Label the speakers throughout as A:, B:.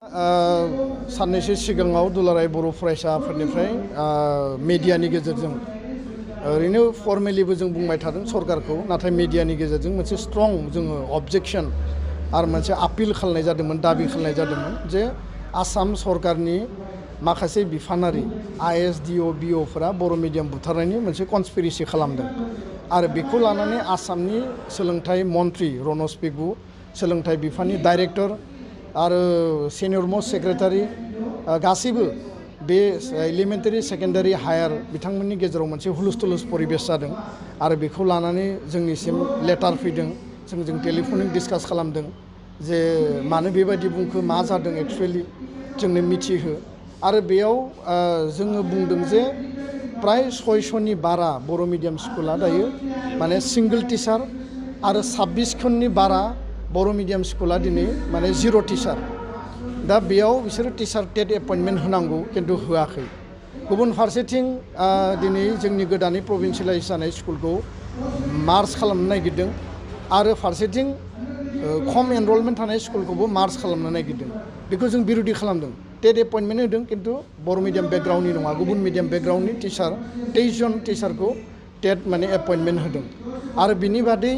A: साननैसो सिगाङाव दुलाराय बर' फरायसाफोरनिफ्राय मिडियानि गेजेरजों ओरैनो फर्मेलिबो जों बुंबाय थादों सरकारखौ नाथाय मिडियानि गेजेरजों मोनसे स्ट्रं जोङो अबजेक्शन आरो मोनसे आपिल खालामनाय जादोंमोन दाबि खालामनाय जादोंमोन जे आसाम सरकारनि माखासे बिफानारि ISDO BOफोरा बर' मिडियाम बुथारनायनि मोनसे कनस्पिरेसि खालामदों आरो बेखौ लानानै आसामनि सोलोंथाइ मन्त्रि रनज पेगु सोलोंथाइ बिफाननि डाइरेक्टर आरो सिनियर मोस्ट सेक्रेटारि गासैबो बे एलिमेन्टारि सेकेन्डारि हायार बिथांमोननि गेजेराव मोनसे हुलुस-थुलुस परिबेस जादों आरो बेखौ लानानै जोंनिसिम लेटार फैदों जों टेलिफनिक डिसकास खालामदों जे मानो बेबायदि बुंखो मा जादों एक्चुअलि जोंनो मिथिहो आरो बेयाव जोङो बुंदों जे प्राय 600नि बारा बर' मिडियाम स्कुला दायो माने सिंगल टिचार आरो 26खननि बारा बर' मिडियाम स्कुला दिनै माने जिर' टिचार दा बेयाव बिसोरो टिचार टेट एपइन्टमेन्ट होनांगौ खिन्थु होआखै गुबुन फारसेथिं दिनै जोंनि गोदानै प्रभिन्सियेलाइज जानाय स्कुलखौ मार्च खालामनो नागिरदों आरो फारसेथिं खम एनरलमेन्ट थानाय स्कुलखौबो मार्च खालामनो नागिरदों बेखौ जों बिरोधि खालामदों टेट एपइन्टमेन्ट होदों खिन्थु बर' मिडियाम बेकग्राउन्डनि नङा गुबुन मिडियाम बेकग्राउन्डनि टिचार 23 जन टिचारखौ टेट माने एपइन्टमेन्ट होदों आरो बिनि बादै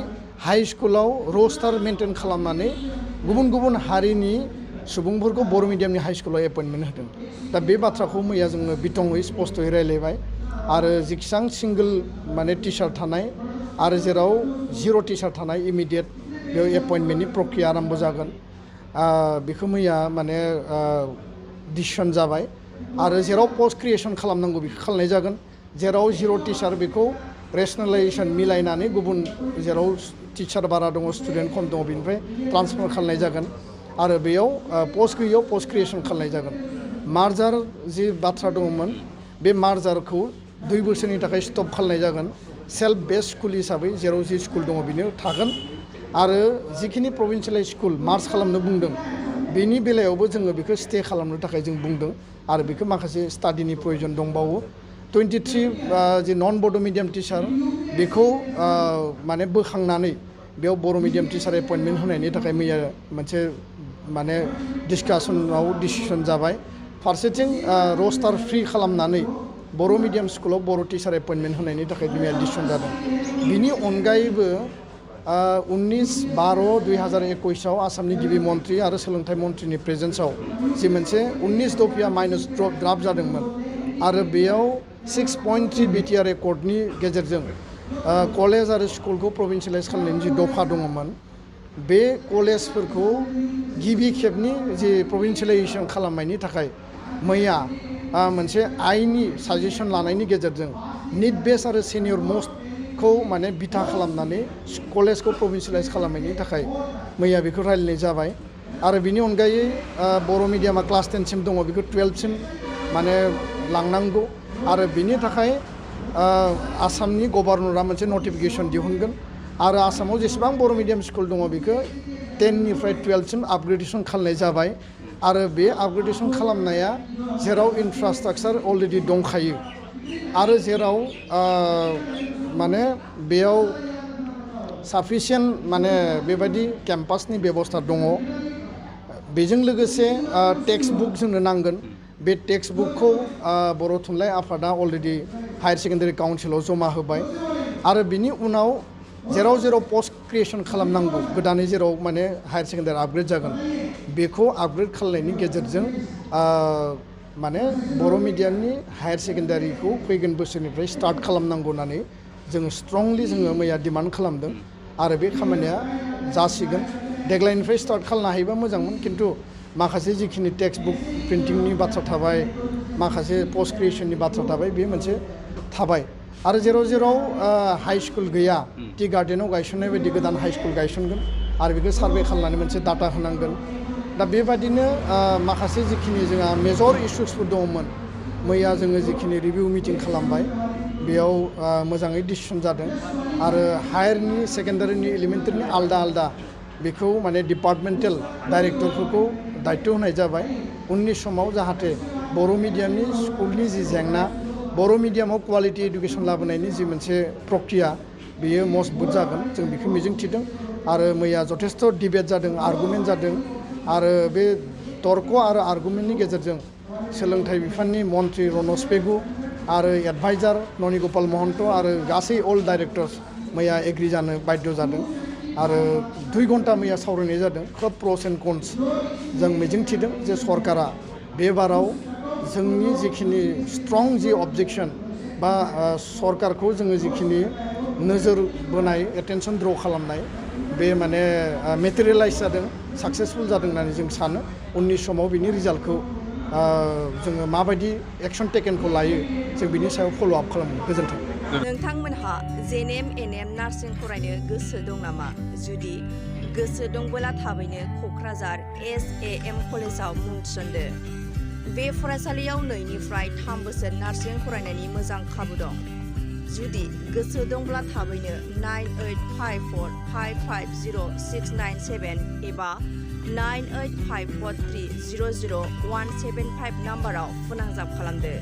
A: हाई स्कुलाव रस्टार मेनटेन खालामनानै गुबुन गुबुन हारिनि सुबुंफोरखौ बर' मिडियामनि हाई स्कुलाव एपइन्टमेन्ट होदों दा बे बाथ्राखौ मैया जोङो बिथङै स्पस्तयै रायलायबाय आरो जेसेबां सिंगल माने टिचार थानाय आरो जेराव जिर' टिचार थानाय इमिडियेट बेयाव एपइन्टमेन्टनि प्रक्रिया आरम्भ जागोन बेखौ मैया माने डिसिसन जाबाय आरो जेराव पस्ट क्रिएसन खालामनांगौ बेखौ खालामनाय जागोन जेराव जिर' टिचार बेखौ रेसनेलाइजेसन मिलायनानै गुबुन जेराव टिचार बारा दङ स्टुडेन्ट खम दङ बेनिफ्राय ट्रान्सफार खालामनाय जागोन आरो बेयाव पस्ट गैयैयाव पस्ट क्रिएसन खालामनाय जागोन मार्जार जि बाथ्रा दङमोन बे मार्जारखौ 2 बोसोरनि थाखाय स्टप खालामनाय जागोन सेल्फ बेस्ड स्कुल हिसाबै जेराव जि स्कुल दङ बेनो थागोन आरो जिखिनि प्रभिन्सियेलाइज स्कुल मार्च खालामनो बुंदों बेनि बेलायावबो जोङो बेखौ स्टे खालामनो थाखाय जों बुंदों आरो बेखौ माखासे स्टाडिनि प्रयोजन दंबावो 23 जि नन बड' मिडियाम टिचार बेखौ माने बोखांनानै बेयाव बर' मिडियाम टिचार एपइन्टमेन्ट होनायनि थाखाय मैया मोनसे माने डिसकासनाव डिसिसन जाबाय फारसेथिं रस्टार फ्रि खालामनानै बर' मिडियाम स्कुलाव बर' टिचार एपइन्टमेन्ट होनायनि थाखाय मैया डिसिसन जादों बिनि अनगायैबो 19/12/2021 आसामनि गिबि मन्त्रि आरो सोलोंथाइ मन्थ्रिनि प्रेजेन्सआव जि मोनसे 19 दफिया माइनस ड्राफ्ट जादोंमोन आरो बेयाव 6.3 BTR एकर्डनि गेजेरजों कलेज आरो स्कुलखौ प्रभिन्सियेलाइज खालामनायनि जि दफा दङमोन बे कलेजफोरखौ गिबि खेबनि जि प्रभिन्सियेलाइजेसन खालामनायनि थाखाय मैया मोनसे आइननि साजेसन लानायनि गेजेरजों निड बेस आरो सिनियर मस्टखौ माने बिथा खालामनानै कलेजखौ प्रभिन्सियेलाइज खालामनायनि थाखाय मैया बेखौ रायलायनाय जाबाय आरो बिनि अनगायै बर' मिडियामा क्लास 10सिम दङ बेखौ 12सिम माने लांनांगौ आरो बिनि थाखाय आसामनि गभर्नरा मोनसे नटिफिकेसन दिहुनगोन आरो आसामाव जेसेबां बर' मिडियाम स्कुल दङ बेखौ 10निफ्राय 12सिम आपग्रेडेसन खालामनाय जाबाय आरो बे आपग्रेडेसन खालामनाया जेराव इनफ्रास्ट्राक्चार अलरेडि दंखायो आरो जेराव माने बेयाव साफिसियेन्ट माने बेबायदि केम्पासनि बेबस्था दङ बेजों लोगोसे टेक्स्ट बुक जोंनो नांगोन बे टेक्स्ट बुकखौ बर' थुनलाइ आफादा अलरेडि हायार सेकेन्डारि काउन्सिलाव जमा होबाय आरो बिनि उनाव जेराव पस्ट क्रिएसन खालामनांगौ गोदानै जेराव माने हायार सेकेन्डारि आपग्रेड जागोन बेखौ आपग्रेड खालामनायनि गेजेरजों माने बर' मिडियामनि हायार सेकेन्डारिखौ फैगोन बोसोरनिफ्राय स्टार्ट खालामनांगौ होननानै जोङो स्ट्रंलि जोङो मैया डिमान्ड खालामदों आरो बे खामानिया जासिगोन देग्लायनिफ्राय स्टार्ट खालामनो हायोबा मोजांमोन खिन्थु माखासे जिखिनि टेक्स्ट बुक प्रिन्टिंनि बाथ्रा थाबाय माखासे पस्ट क्रिएसननि बाथ्रा थाबाय बे मोनसे थाबाय आरो जेराव हाई स्कुल गैया टि गार्डेनाव गायसननाय बायदि गोदान हाई स्कुल गायसनगोन आरो बेखौ सार्भे खालामनानै मोनसे डाटा होनांगोन दा बेबादिनो माखासे जिखिनि जोंहा मेजर इस्युसफोर दङमोन मैया जोङो जिखिनि रिभिउ मिटिं खालामबाय बेयाव मोजाङै डिसिसन जादों आरो हायारनि सेकेन्डारिनि एलिमेन्टारिनि आलदा बेखौ माने डिपार्टमेन्टेल डाइरेक्टरफोरखौ दायित्व होनाय जाबाय उननि समाव जाहाथे बर' मिडियामनि स्कुलनि जि जेंना बर' मिडियामाव क्वालिटि एडुकेसन लाबोनायनि जि मोनसे प्रक्रिया बेयो मजबुत जागोन जों बेखौ मिजिंथिदों आरो मैया जथेस्थ' डिबेट जादों आर्गुमेन्ट जादों आरो बे तर्क आरो आर्गुमेन्टनि गेजेरजों सोलोंथाइ बिफाननि मन्त्रि रनज पेगु आरो एडभाइजार ननि गपाल महन्त आरो गासै अल डाइरेक्टर्स मैया एग्रि जानो बाध्य जादों आरो 2 घन्टा मैया सावरायनाय जादों खोब प्रस एन्ड कन्स जों मिजिंथिदों जे सरकारा बे बाराव जोंनि जिखिनि स्ट्रं जि अबजेक्सन बा सरकारखौ जोङो जिखिनि नोजोर बोनाय एटेनसन ड्र खालामनाय बे माने मेटेरियलाइज जादों साक्सेसफुल जादों होननानै जों सानो उननि समाव बिनि रिजाल्टखौ जोङो माबायदि एक्सन टेकेनखौ लायो जों बिनि सायाव फल' आप खालामो गोजोन्थों
B: नोंथांमोनहा जेएनएम एनएम नार्सिं फरायनो गोसो दं नामा जुदि गोसो दंबोला थाबैनो क'क्राझार SAM कलेजाव मुं थिसनदो बे फरायसालियाव 2 निफ्राय 3 बोसोर नार्सिं फरायनायनि मोजां खाबु दं जुदि गोसो दंब्ला थाबैनो 9854550697 एबा 9854300175 नाम्बाराव फोनांजाब खालामदो